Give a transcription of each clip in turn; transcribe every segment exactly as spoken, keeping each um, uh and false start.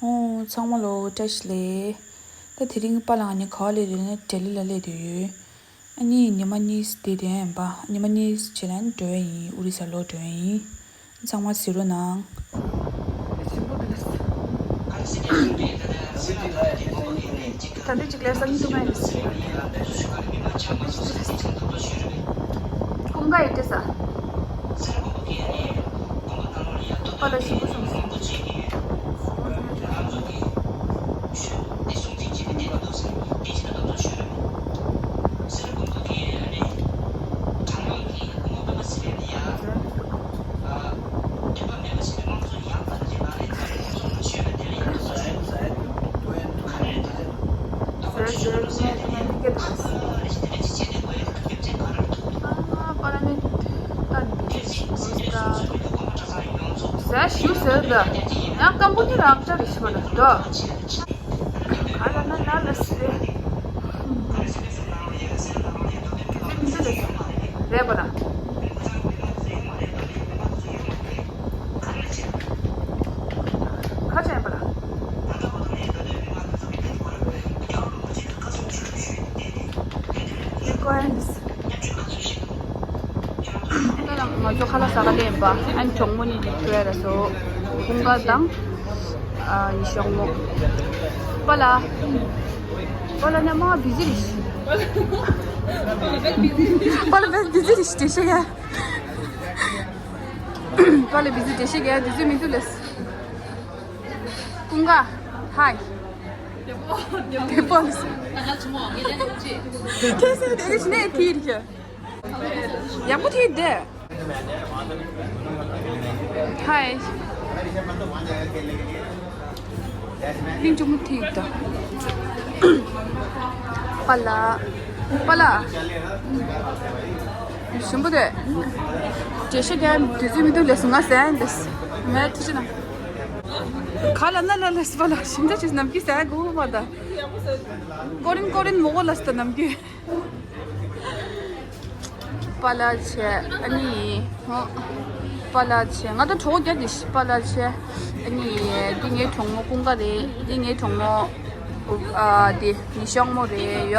ཨོ། ཚང་མ་ལོ་བཀྲ་ཤིས་བདེ་ལེགས། ད་དེ་རིང་པཱ་ལགས་ང་གཉིས་ག་པར་སླེབས་ཡོད་ལབ་ན་ལྡི་ལི་ལ་སླེབས་བསྡད་ཡོད། ཨ་ནི་ཉི་མ་གཉིས་བསྡད་དེ་ཡིན་པ། ཉི་མ་གཉིས་རྗེས་ལ་འགྲོ་ཡ་ཡིན། ཨོ་རི་ས་ལོག་འགྲོ་ཡ་ཡིན། ཚང་མ་གཟིགས་རོགས་གནང་། ད་ལྟ་ཅིག་ལས་སང་ཉིན་དུ་མ་ཡིན། ཀུན་དགའ་ཡི་དེ་ས། པཱ་ལགས་ཞིག་གསུངས་སོང་། ཟས་ཞུ་ཟེར་ད། ཡང་སྐམ་པོ་ནི་རག་ཅག་རེ་ཞུ་བ་ལ་འདོད། ག་ལ་ན་ལ་ལ་སི་རེད། རེད་པ་ལ། ཁ་ཆེན་པ་ལ། ང་ཚོ་ཁ་ལག་ཟ་ག་སླེབས་ཡིན་པ། ཨ་ནི་གྲོགས་མོ་གཉིས་ཀྱིས་ཁྱེར་ར་སོ། ཀུན་དགའ་དང་། ཨ། ཡེ་ཤེས་མོ། པཱ་ལགས། པཱ་ལགས་ནས་མ་བི་ཟི་རེད། པཱ་ལགས་བི་ཟི་རེད་ཞེས་བཤད་ཡ། པཱ་ལགས་བི་ཟི་འགྲེལ་བཤད་རྒྱག་དུས་ཚོད་མི་འདུག་ལབ། ཀུན་དགའ། ཧའི། དེ་པོ་ལབ། ཁྱེད་ཚོས་དེ་ག་ཕྱི་ནས་ཐིག་རེད། ཡག་པོ་ཐིག་དེ། ཧའི། གླིང་ཆུང་མོ་ཐིག་ད། པཱ་ལགས། པཱ་ལགས། ཞིམ་པོ་དེ། འགྲེལ་བཤད་རྒྱག་དུས་ཚོད་མི་འདུག་ལབ་སོང་། ང་ཟས་འདི། ངས་ཐུགས་རྗེ་གནང་། ག་ལ་ན་ལ་ལབ་པཱ་ལགས། ཞིམ་ཆ་ཆུ་ནམ་རྒྱུན་ཟས་དགོས་པ་ད། ཀོ་རིན་ཀོ་རིན་མོ་གོ་ལབ་ད་ནམ་རྒྱུན། པཱ་ལགས་བྱས། ཨ་ནི། ཧོ། པཱ་ལགས་བྱས། ང་ད་གྲོགས་རྒྱག་དེ་ཤི། པཱ་ལགས་བྱས། ཨ་ནི། འདི་ངའི་གྲོགས་མོ་ཀུན་དགའ་རེད། འདི་ངའི་གྲོགས་མོ། ཨ། འདི་ཡེ་ཤེས་མོ་རེད་ཡ།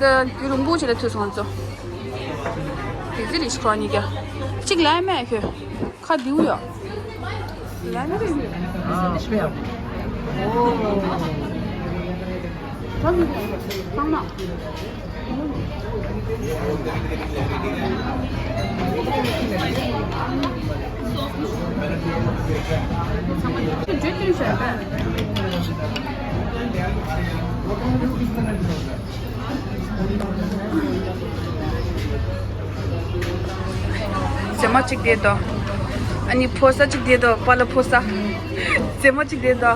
ད་རྒྱུན་རིང་པོ་ཞིག་ལ་ཐུག་སོང་ང་ཚོ། དེ་ཚེ་རིགས་ཁོ་གཉིས་ཀ་གཅིག་ལ་མེད་ཁྱོད། ཁ་བདེ་པོ་ཡོད། ལ་ནི་རེད། ཨ། དཔེ་ཡག་པོ། ཚང་མ། བརྗོད་དོན་གཞན་པ། མཛེས་མ་གཅིག་བསྡད་དོ། ཨ་ནི་ཕོ་གསར་གཅིག་བསྡད་དོ། པཱ་ལགས་ཕོ་གསར། མཛེས་མ་གཅིག་བསྡད་དོ།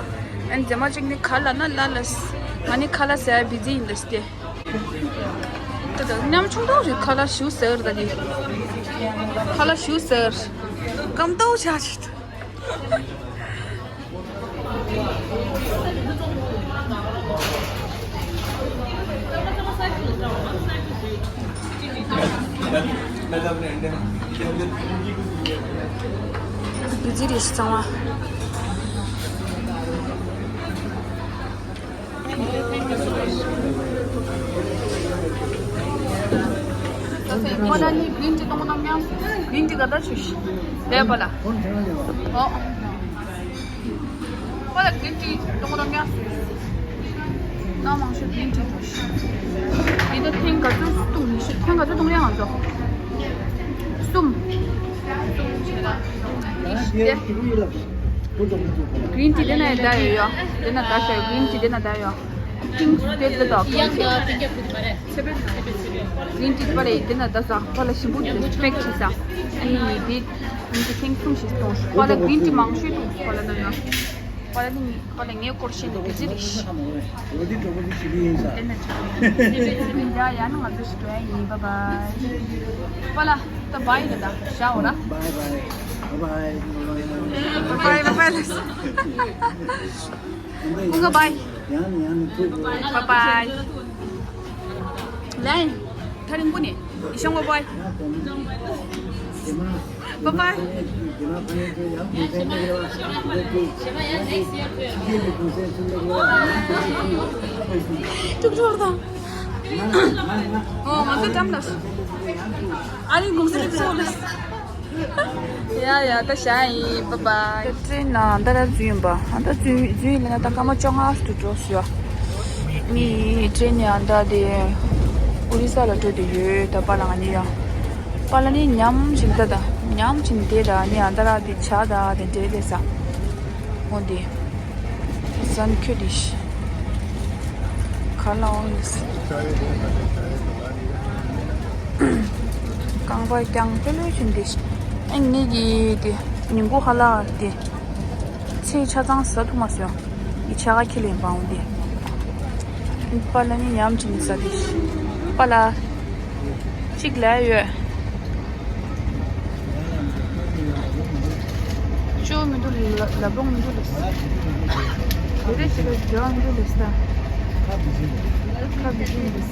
ཨ་ནི་མཛེས་མ་གཅིག་ནི་ག་ལ་ན་ལ་ལ། ང་ནི་ཁ་ལག་ཟ་བི་ཛི་ཡིན་ལབ་སྟེ། ད་ད་ཉམ་ཆུང་ཏོག་ཞིག་ཁ་ལག་ཞུ་ཟེར་ད་ནི། ཁ་ལག་ཞུ་ཟེར། སྐམ་ཏོག་ཆགས་ཤིག་བི་ཛི་རེད་ཤི་ཚང་མ། ཁོ་ན་ནི་གི་རིན་ཊི་གཏོང་གནང་མྱངས། གི་རིན་ཊི་ག་ད་ཆུ་ཤི། ལས་པ་ལ། ཨོ། ཁོ་ལ་གི་རིན་ཊི་གཏོང་གནང་མྱངས། ན་མང་ཤོས་གི་རིན་ཊི་འགྲོ་ཤི། དེ་ད་ཐེངས་ག་ཚོད་བཏུང་ནི་ཤི། ཐེངས་ག་ཚོད་བཏུང་ཡ་ང་ཚོ། གསུམ། གི་རིན་ཊི་དེ་ན་ཡ་ད་ཡོད་ཡོ། དེ་ན་ད་ཤ་ཡོ། གི་རིན་ཊི་དེ་ན་ད་ཡོད་ཡོ། ཐིང་སི་དེ་དེ་དོ། གི་རིན་ཊི་པ་ལེ་དེ་ན་ད་ཟ་པ་ལ་ཞིམ་པོ་དེ་པེག་བྱེད་ས། ཨ་ནི་དེ་གི་རིན་ཊི་ཐེངས་གསུམ་ཞིག་གཏོང་ཤོག་པ་ལ་གི་རིན་ཊི་མང་ཤོས་གཏོང་ཤོག་པ་ལ་ན་ཡོ། པ་ལ་ནི་པ་ལ་ངའི་སྐོར་བཤད་ནས་དེ་ཅི་རེད་ཤི། འོ་དེ་གྲོགས་པོ་དེ་ཞི་བའི་ཡིན་ས། དེ་ན་ཅི་རེད། ཡ་ཡ་ན་ང་ཚོ་ཞིག་འགྲོ་ཡ་ཡིན། བཱའི་བཱའི། པ་ལ་ད་བཱའི་ལ་ད་ཤ་འོ་ར། བཱའི་བཱའི། བཱའི་བཱའི། བཱའི་བཱའི་ལ། ཀུན་དགའ་བཱའི། ཡང་ནས་ཡང་ནས་ཐུག་དགོས། བཱའི་བཱའི། ལན། ཐ་རིང་པོ་ནས་ཡེ་ཤེས་མོ་བཱའི། ཡ་དེ་ནས་དེ་མ། Bye bye. ཀྲུག་ཀྲོར་དང་། ཨོ་ང་ཚོ་འགྲམ་ལ། ཨ་རིའི་གུང་སེང་ཚོ་ལ། ཡ་ཡ་ད་བཞག་ཡིན། bye bye. ད་ཊེན་ནང་ད་ར་འཛུལ་ཡིན་པ། ཨ་ད་འཛུལ་འཛུལ་ཡིན་ལ་ན་ད་སྐར་མ་བཅོ་ལྔ་དུ་འགྲོ་སོང་། ངས་ཊེན་ནས་ཨ་ད་དེ་ཨོ་རི་ས་ལ་འགྲོ་དེ་ཡོད། ད་པཱ་ལགས་ང་གཉིས་ཡ། པཱ་ལགས་ནི་ཉམས་བཞིན་ད་ད་ཉམས་བཞིན་དེ་ད་ནི་ཨ་ད་ར་དེ་ཆ་ད་དེ་འདྲེ་དེ་ས། འོ་དེ། ཟན་ཁྱོད་དེ་ཤི། ག་ལ་འོང་ཡིན། རྐང་པ་རྐྱང་དཔེ་ལོས་བྱིན་ཏེ། ཨེ་ངེད་ཀྱི་དེ་ཉིན་གུང་ཧ་ལ་དེ་ཚེས་ཆ་ཚང་ཟ་ཐུབ་མ་སོང་། ངའི་ཆ་ག་ཁྱི་ལེན་པའང་དེ། པཱ་ལགས་ནི་ཉམས་ཅི་ནི་ཟ་དེ། པཱ་ལགས། གཅིག་ལས་ཡོད། ཅོ་མི་འདུག་ལ་ལ་བོང་མི་འདུག་ལ། དེ་རེ་ཞིག་ལ་འབྲེལ་བ་མི་འདུག་ལ་ས། ཁ་བི་ཤིན་ཁ་བི་ཤིན་འདུག་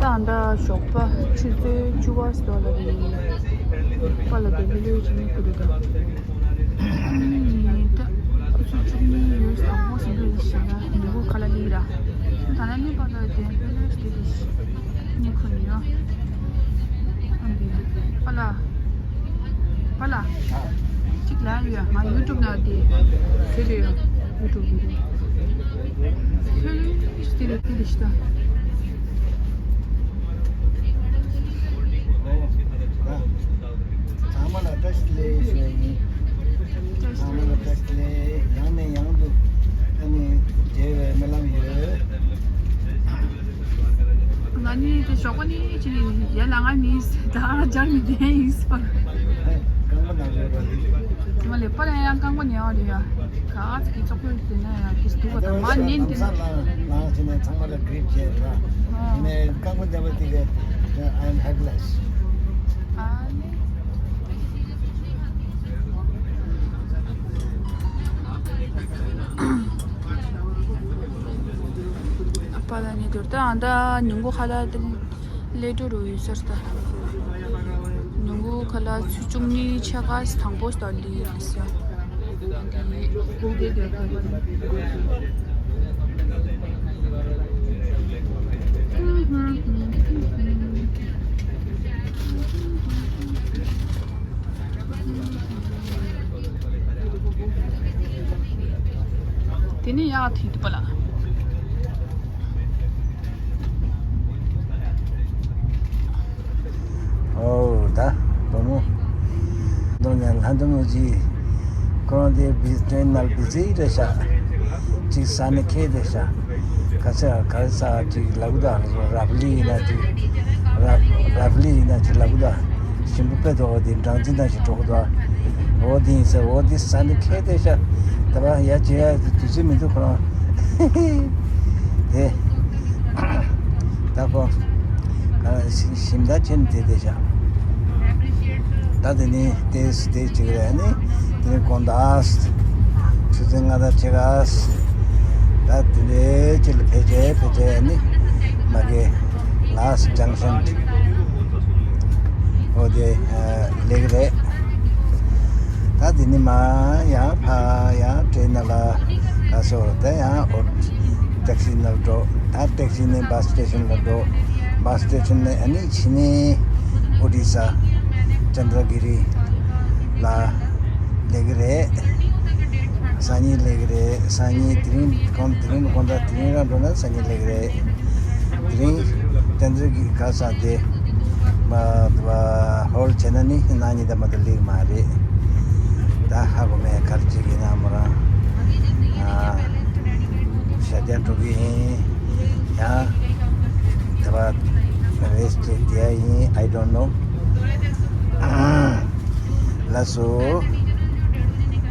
ད་ད་ཞོགས་པ་ཆུ་ཚོད་བཅུ་པ་སྟོད་ལ་རེད། པཱ་ལགས་དེ་ལི་ལི་བྱེད་ནི་ཁུ་རེད་ད། ད་ཁོ་ཚོ་བཅུ་གཉིས་ཡོད་ས་མོ་ཟིན་དུ་ཡིན་ཤག་ན་ཉིན་གུང་ཁ་ལག་ལི་ར། ད་ནི་པཱ་ལགས་དེ་ལི་ལི་སྟེ་དེ་ནི་ཁོ་ཡིན་ཡོད། ཨ་འདི་པཱ་ལགས། པཱ་ལགས། གཅིག་ལ་ཡོད་ང་ཡུ་ཊུབ་ནང་དེ་དེ་རེད་ཡོད། ཡུ་ཊུབ་དེ་རེད། ཁྱོད་ལི་ལི་སྟེ་དེ་རེད་ཤི་ད། ཚང་མ་ལ་བཀྲ་ཤིས་བདེ་ལེགས་ཞུ་ཡ་ཡིན། ཚང་མ་ལ་བཀྲ་ཤིས་བདེ་ལེགས། ཡང་ནས་ཡང་དུ་ཨ་ནི་མཇལ་བའི་སྨོན་ལམ་ཡོད། ང་ནི་དེ་ཞོགས་པ་ནི་ཅི་ནི་ཡ་ལ་ང་ནི་ད་སྦྱར་མི་དེ་ཡིན་སོ། ཨེ་རྐང་པ་ནང་ལ་ར་ལི། ང་ལས་པར་ཡང་རྐང་པ་ཉལ་བ་རེད་ཡ། ག་ཚོད་ཀྱི་ཚོགས་པའི་དེ་ན་ཡང་ཏིས་དུ་བ་དང་མ་ཉན་དེ་ན། ལངས་ལངས་བྱས་ནས་ཚང་མ་ལ་གྲིབ་བྱས་ར། ཡིན་ནའི་རྐང་པ་འདེབས་པ་དེ་གས་I am helpless. པཱ་ལགས་ནི་དུར་ད་ཨ་ད་ཉིན་གུང་ཁ་ལག་དེ། ལས་འགྲོ་རུ་ཡོད་ཟེར་ད། ཉིན་གུང་ཁ་ལག་ཆུ་ཆུང་གཉིས་ཆ་ག་དང་པོ་ད་འདི་ཡིན་ཟེར། འདི་སྒུག་བསྡད་དེ་ཁ་པར། དེ་ནས་ཡག་ཐིག་ཏུ་པ་ལ། ཨོ་ད་བུ་མོ། མདོ་ནས་ལྷ་མདོ་མོ་ཅི། ཁོང་དེ་བི་ཏྲེན་ནལ་བི་ཟི་རེད་ཤག་ཅིག་ས་ནི་ཁེ་དེ་ཤག་ག་ས་ག་ས་ཅིག་ལབ་ད་རབ་ལི་ཡིན་ན་ཅིག་རབ་རབ་ལི་ཡིན་ན་ཅིག་ལབ་ད། ཞིམ་པོ་དཔེ་འདུག་འོ་དེ་སྦྲང་རྩི་ནང་བཞིན་གྲོགས་འདུག་འོ་དེ་ཡིན་ཟེར། འོ་དེ་ས་ནི་ཁེ་དེ་ཤ། ད་བ་ཡ་བྱེད་ཡ་དུས་ཚོད་མི་འདུག་ཁོ་རང་། དེ་ད་ཁོ་ཞིམ་ད་ཆེན་དེ་དེ་ཤ། ད་དེ་ནི་དེ་དེ་ཅིག་རེད་ནི། དེ་ནི་དགོང་དག་ཆུ་ཚོད་ལྔ་དང་ཕྱེད་ཀ་ད་དེ་འདྲའི་ཅིག་ལ་ཕལ་ཆེར་ཕལ་ཆེར་ནི་མ་གི་last junction། འོ་དེ་ལེགས་རེད། ད་དེ་ནི་མ་ཡང་ཕ་ཡང་ཊེན་ནང་ལ་ད་སོ་ད་ཡང་ཨོ་ཊེག་སི་ནང་འགྲོ། ད་ཊེག་སི་ནས་བྷ་སི་སི་ཊེ་ཤོན་ལ་འགྲོ། བྷ་སི་སི་ཊེ་ཤོན་ནས་ཨ་ནི་ཕྱི་ནས་ཨོ་ཌི་ས་ཅན་དྲ་གི་རི་ལ་ལེགས་རེད། སང་ཉིན་ལེགས་རེད། སང་ཉིན་དེ་རིང་ཁོང་དེ་རིང་དགོང་དག་དེ་རིང་རང་འགྲོ་ན་སང་ཉིན་ལེགས་རེད། དེ་རིང་བསྟན་འཛིན་གྱི་ཁ་སང་དེ་མ་ཧོལ་བྱས་ན་ནི་གནངས་ཉིན་དེ་མ་གཏོགས་ལེགས་མ་རེད། ད་ཧ་གོ་མེད། གར་ཅིག་ཡིན་ན་མོ་རང་ཤ་རྒྱག་འགྲོ་གི་ཡིན། ཡང་དེ་བ་རེས་ཅིག་དེ་ཡིན། I don't know། ལགས་སོ།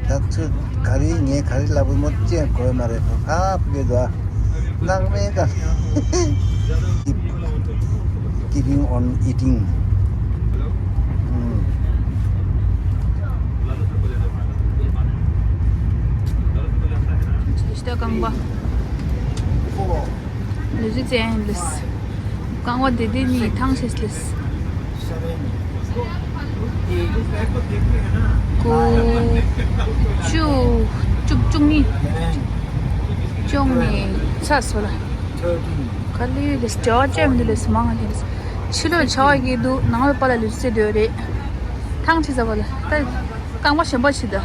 ད་ཚོད་ག་རེ་ངས་ག་རེ་ལབ་མོ་ཅན་གོ་མ་རེད། ཕ་ཕ་གི་ད་ནང་མེད་ཀ། Keeping on eating. ཨུམ། ལིས་ཏ་རྐང་པ། ལུས་རྩལ་ལིས། རྐང་པ་དེ་དེ་གཉིས་ཐང་ཆད་ལིས། དགུ། བཅུ། བཅུ་བཅུ་གཉིས། བཅུ་གཉིས་ཚ་སོ་ལ། ག་ལེ་ལིས་ཇོ་ཅེམ་དེ་ལིས་མང་ང་ལིས། ཕྱི་ལོགས་ཆ་བ་གི་འདུག་ནང་ལོགས་པ་ལ་ལུས་རྩལ་དེ་རེད། ཐང་ཆད་ས་པ་ལ་ད། རྐང་པ་གཞན་པ་ཞིག་ད།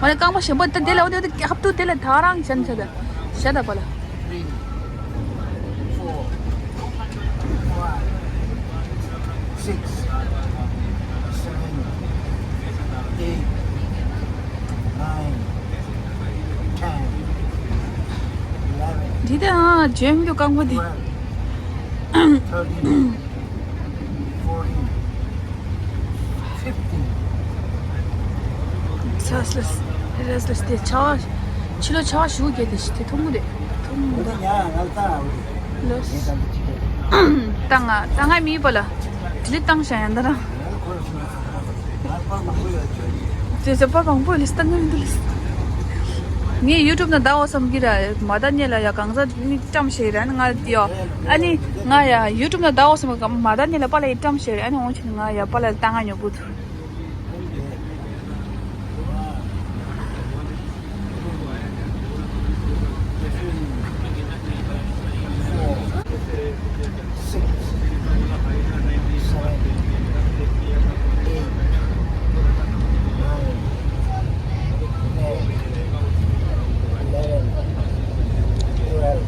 མ་ནི་རྐང་པ་གཞན་པ་ད་དེ་ལ་འོ་དེ་ཧབ་ཏུ་དེ་ལ་ད་རང་གཞན་ཆ་ད། ཞ་ད་པ་ལ། Three, four, five, six, seven, eight, nine, ten, eleven, འདི་ད་ཨ་ཇེམ་གྱི་རྐང་པ་འདི། Twelve, thirteen, fourteen, fifteen. ས་སི་ལ་སི་རེས་ལ་སི་དེ་ཆ་བ། ཕྱི་ལོགས་ཆ་བ་ཞུ་གེ་དེ་ཞིག་དེ་ཐུང་མོ་རེད། ཐུང་མོ་རེད། ལོས། ད་ང་ད་ང་མི་པ་ལ། དེ་ལི་བཏང་བཞག་ཡང་ད་རང་། ཙེ་ཙེ་པར་མང་པོ་ལིས་ཏ་ངན་འདུག་ལིས། ངས་ཡུ་ཊུབ་ན་ཟླ་བ་གསུམ་གྱི་ར་མ་ད་ཉེ་ལ་ཡ་གང་ཟག་མི་བཀྲམ་ཤེས་ར་ང་ཡ། ཨ་ནི་ང་ཡ་ཡུ་ཊུབ་ན་ཟླ་བ་གསུམ་གི་མ་ད་ཉེ་ལ་པ་ལ་ཡི་བཀྲམ་ཤེས་ར། ཨ་ནི་འོང་ཆེན་ང་ཡ་པ་ལ་ལྟ་ང་ཉོ་བུ་ཐུ། Four, six, seven, eight, nine, ten, eleven, twelve,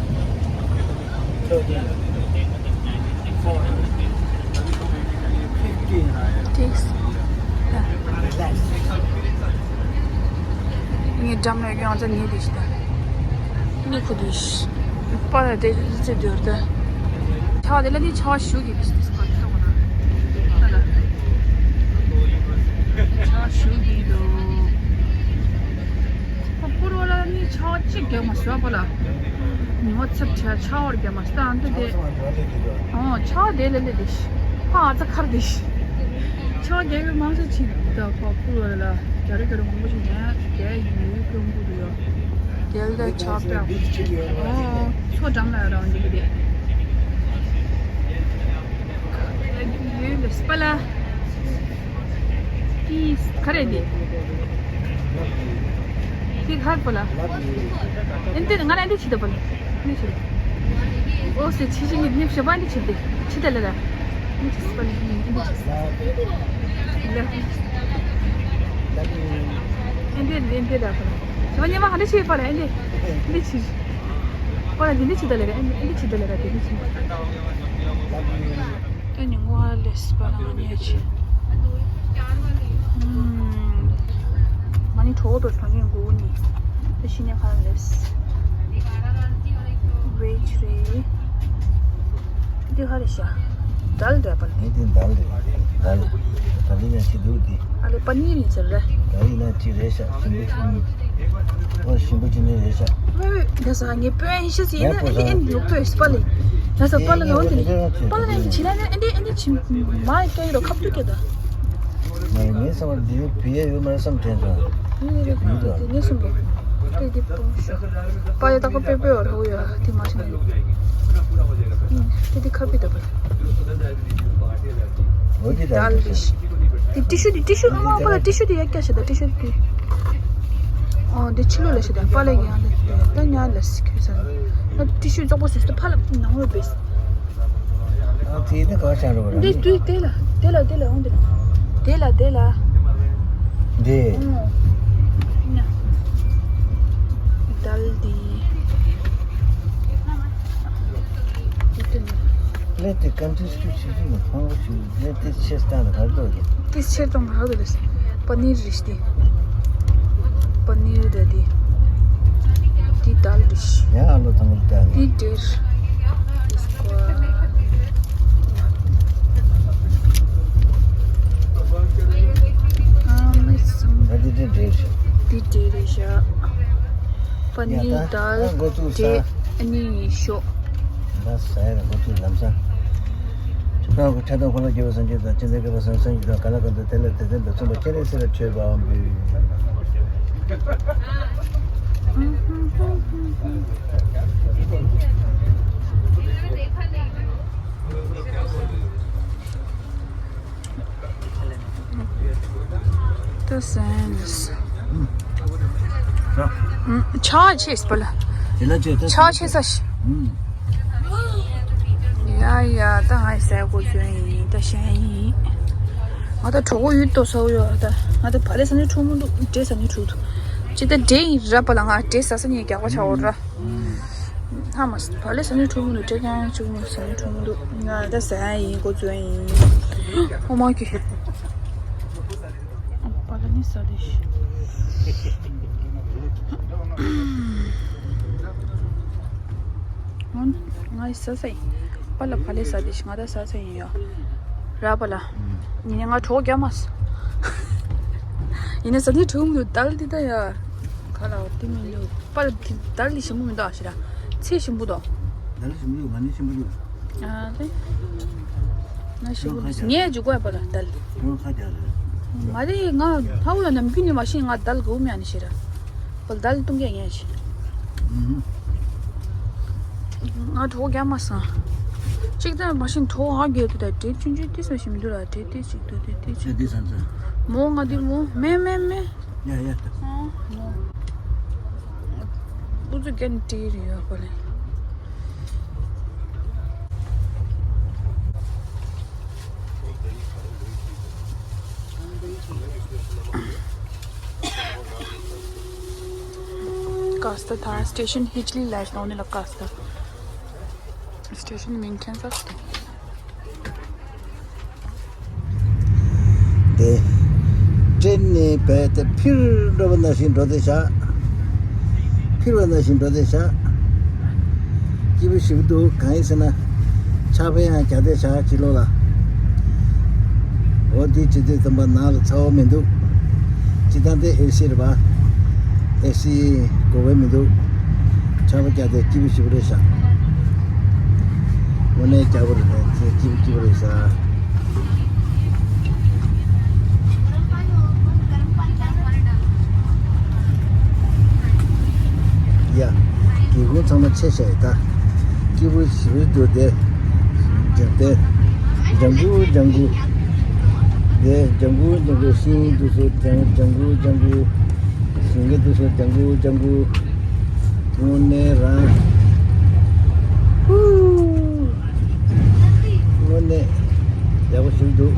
thirteen, fourteen, fifteen. Relax. ངའི་འགྲམ་ལ་ཡོང་ཙང་ཉེ་དེ་ཞིག་ད། ཉེ་ཁུ་དེ་ཞིག་པ་ལ་དེ་ཙེ་དེར་ད། ཆ་དེ་ལ་ནི་ཆ་ཞུ་གི་དེ་ཞིག་དེ་ཞིག་པ་དེ་ལྟ་བ་ན། ཆ་ཞུ་གི་འདུག་ཁོ་པུར་བ་ལ་ནི་ཆ་གཅིག་རྒྱག་མ་ཞོ་པ་ལ། ཉི་མ་ཚེབ་ཆ་ཆ་བར་རྒྱག་མ་ཞོ་ཨ་འདི་དེ། ཨོ་ཆ་དེ་ལ་ལེ་དེ་ཞིག་ཕ་ཨ་ཙ་ཁར་དེ་ཞིག་ཆ་རྒྱག་གི་མང་ཆ་ཅིག་ད་ཕ་པུར་བ་ལ་རྒྱ་རེ་རྒྱ་རེ་མང་པོ་ཞིག་ཉན་རྒྱ་ཡུལ་ཀུན་པུ་དུ་ཡོད། རྒྱལ་ལ་ཆ་པའི་ཨོ་མཚོ་འགྲམ་ལ་རང་འདི་གི་དེ། ཡུལ་ལ་སྤ་ལ། ཏིས་ག་རེ་འདི། ཏི་ཧར་པོ་ལ། ཨེ་འདི་ང་ར་ཨེ་འདི་ཆི་ད་པོ་ལ། ཨེ་འདི་ཆི། ཨོ་སི་ཆི་ཆི་ནི་ནི་ཤ་བ་འདི་ཆི་འདི་ཆི་ད་ལ་ར། ནི་ཆི་སི་པ་ལ་ནི་འདི་ཆི་སི་པ་ལ། ཨེ་འདི་ཨེ་འདི་ད་པོ་ལ། ཤ་བ་ཉི་མ་ཧ་འདི་ཆི་པ་ལ་ཨེ་འདི་འདི་ཆི། པ་ལ་འདི་འདི་ཆི་ད་ལ་ར་ཨེ་འདི་ཆི་ད་ལ་ར་འདི་འདི་ཆི། ད་ཉིན་གུང་ཧ་ལས་པ་ལ་ང་ཉལ་ཆེ། ཨུམ། ང་ནི་གྲོགས་པོ་དང་ཉིན་གུང་ནི། ད་ཤི་ནས་ཧ་ལས། ཝེཇ་རེད། འདི་ཧ་ལས་ཤ། དལ་འདྲ་པ་ལ། ངས་འདི་དལ་རེད། དལ། དལ་ཡིན་ན་ཆི་འདུག་འདི། ཨ་ལེ་པ་ནི་རིན་ཟེར་རེད། དལ་ཡིན་ན་ཆི་རེད་ཤ། ཤིན་པོ་ཨོ་ཞིམ་པོ་ཅི་ནས་རེད་ཤག་ཝེ་ཝེ་ད་ས་ངའི་པོན་ཤི་ཟིན་ན་ཨེ་འདི་ཨེ་འདི་ལོ་པོས་པ་ལེ། ད་ས་པ་ལ་ནོ་འདི་ལེ། པ་ལ་ནི་ཆི་ན་ཨེ་འདི་ཨེ་འདི་ཆི་མ་ཡི་ཀ་ཡི་རོ་ཁབ་ཏུ་ཀེ་ད། ངའི་ས་བར་འདི་བི་ཡ་ཡོད་མ་རེད་བསམ་དྲན་སོང་། ཡོད་རེད་ཡོད་རེད། ངས་གསུངས་པ། ཏེ་འདི་པོང་ཤོ། པ་ཡ་ད་ཁོ་པེ་པེ་བར་ཧོ་ཡ་དེ་མ་ཆི་ན། ཏེ་འདི་ཁབ་པི་ད་པ། འོ་དེ་དལ་ལི་ཤི། དེ་ཏི་ཤུ་དེ་ཏི་ཤུ་ཨ་མ་པ་ལ་ཏི་ཤུ་དེ་ཡ་སྐྱ་ཤི་ད་ཏི་ཤུ་དེ། ཨོ་དེ་ཕྱི་ལོགས་ལ་ཤི་ད་པ་ལ་ཡང་དེ་ད་ཉ་ལ་སི་ཁུ་ས་ན་ཏི་ཤུ་བཙོག་པོ་སུ་སུ་ཕ་ལ་ནང་ལ་བེས། ཨ་དེ་ནི་ག་ཤ་རུ་ར་དེ་དུས་དེ་ལ་དེ་ལ་དེ་ལ་འོང་དེ་ལ་དེ་ལ་དེ་ལ་དེ། ཨོ་ཉ་དལ་དེ། ལས་དེ་ཀན་ཏི་སི་ཀུ་ཆེ་ཤོས་ནི་ཧོང་གོ་ཆུ་ལས་དེ་ཆེ་སྟངས་ལ་གར་དོ་རེད། དེ་ཆེ་སྟངས་ཧ་གོ་རེད། པ་ནིར་རེད་དེ། པ་ནིར་དེ་དེ། དེ་དལ་རེད། ཡང་ཨ་ལོ་ཐང་གོ་ལྟ་ནི། དེ་འདྲེར། དེ་སྐོར། ཨ་མི་སུམ། ད་དེ་དེ་འདྲེར། དེ་འདྲེ་རེད་ཤག་པ་ནིར་དལ་འདྲེ་ཨ་ནི་ཤོག་ད་ས་ཡ་ལ་འགོ་ཚུགས་ལམ་སང་། ཁྱོད་རང་གི་ཕྲག་དོག་འཁོར་ལོ་རྒྱས་པ་སངས་རྒྱས་དང་། ཅི་འདྲ་སྐལ་པ་སངས་སངས་རྒྱས་དང་། ག་ལ་གང་འདུལ་དེ་ལ་དེ་བརྟེན་པའི་བཙུན་པ་སྤྱན་རས་གཟིགས་ལ་མཆོད་པའམ་འབུལ། ད་སེམས། ཆ་ཆེས་པ་ལ། དེ་ལ་ཆེ་ད། ཆ་ཆེ་ས་ཤི། ཡ་ཡ། ད་ང་ཟས་གོ་ཚོད་ཡིན། ད་ཤན་ཡིན། ང་ད་གྲོགས་པོ་ཡུལ་ཏོ་ས་ཡོད། ད་ང་ད་བ་ལེ་ས་ནི་ཁྲུ་མུ་འདུག་འདྲེ་ས་ནི་ཁྲུ་འདུག་ཅི་ད་འདྲེ་ཡིན་ར་པ་ལ། ང་འདྲེ་ཟ་ས་ནི་རྒྱག་པ་ཆ་འོ་ར། ཧ་མ་བ་ལེ་ས་ནི་ཁྲུ་མུ་འདུག་འདྲེ་ཀྱང་ཁྲུ་མུ་ས་ནི་ཁྲུ་མུ་འདུག་ང་ད་ཟ་ཡིན། གོ་ཚོད་ཡིན། ཨོ་མ་ཀི། པ་ལ་ནི་ས་དེ་ཤི། ང་ས་ས་ཡིན། པ་ལ་བ་ལེ་ས་དེ་ཤི། ང་ད་ས་ས་ཡིན་ཡ། ར་པ་ལ། ཡིན་ནའི་ང་གྲོགས་རྒྱ་མ་སོ། ཡིན་ནའི་ས་དེ་ཁྲུ་མུ་འདུག་དལ་དེ་ད་ཡ། ག་ལ་བ་དེ་མི་འདུག་པར་དལ་ལི་ཞིམ་པོ་མི་འདུག་ཨ་ཤི་ར། ཚེ་ཞིམ་པོ་འདུག་དལ་ཞིམ་པོ་ཡོད། ང་ནི་ཞིམ་པོ་ཡོད། ཨ་ལེ། ང་ཞིམ་པོ་ཡང་ཁ་རྒྱག་ངས་འཇུག་གོ་ཡ་པ་ལ་དལ། ཡང་ཁ་རྒྱག་རེད། མ་རེད། ང་ཧ་བོ་ཡ་ནམ་རྒྱུན་ནི་མ་ཤེས། ང་དལ་གོ་མེད་ཨ་ནི་ཤི་ར། པ་དལ་ཏུང་ག་ངས་ཤི། ང་གྲོགས་རྒྱ་མ་སང་། གཅིག་ད་མ་ཤེས་གྲོགས་ཧ་རྒྱལ་དུ་ད་དེ་ཆུང་ཆུང་དེ་ས་ཞིམ་འདུག་ར། དེ་དེ་ཅིག་འདུག་དེ་དེ་ཅིག་ཨ་འདི་ས་འཛིན། མོ་ང་འདི་མོ་མེ་མེ་མེ། ཡ་ཡ། ཨུ་ཚུགས་རྒྱ་ནི་ཏི་རི་ཡོད་པ་ལས། ཀ་སྟ་ད་སྟེ་ཤན་ཧི་ཅི་ལི་ལ་ཤི་ནོ་ནི་ལ་ཀ་སྟ། སྟེ་ཤན་མིང་ཁྱེད་ཚོ་སྟེ། དེ། ཀྲེན་ནི་བས་དེ་ཕིར་འགྲོ་བ་ནང་བཞིན་འགྲོ་དེ་བཞག་ཕིར་བ་ནང་བཞིན་འགྲོ་དེ་བཞག་སྐྱིད་པོ་ཞིག་འདུག་གང་ཡིན་ཟེར་ན། ཆར་པ་ཡང་རྒྱག་དེ་བཞག་ཕྱི་ལོགས་ལ། འོ་འདི་བྱེད་དུས་ཙམ་པ་ནང་ལ་ཚ་བ་མི་འདུག་སྤྱིར་བཏང་དེ་ཨེ་སི་རེད་པ། ཨེ་སི་དགོས་པ་མི་འདུག་ཆར་པ་རྒྱག་དེ་སྐྱིད་པོ་ཞིག་རེད་བཞག་དངོས་གནས་རྒྱག་པ་རེད། དེ་སྐྱིད་པོ་སྐྱིད་པོ་རེད་ཤག་ཡ། སྒེའུ་ཁུང་ཚང་མ་ཕྱེ་བྱས་ད། སྐྱིད་པོ་ཞེ་པོ་འདུག་དེ། ལྗང་དེ། ལྗང་གུ་ལྗང་གུ། དེ་ལྗང་གུ་ལྗང་གུ། ཤིང་འདུག་སོ་ལྗང་ལྗང་གུ་ལྗང་གུ། ཞིང་ཁ་འདུག་སོ་ལྗང་གུ་ལྗང་གུ། དངོས་གནས་རང་། ཧུ། དངོས་གནས་ཡག་པོ་ཞིག་འདུག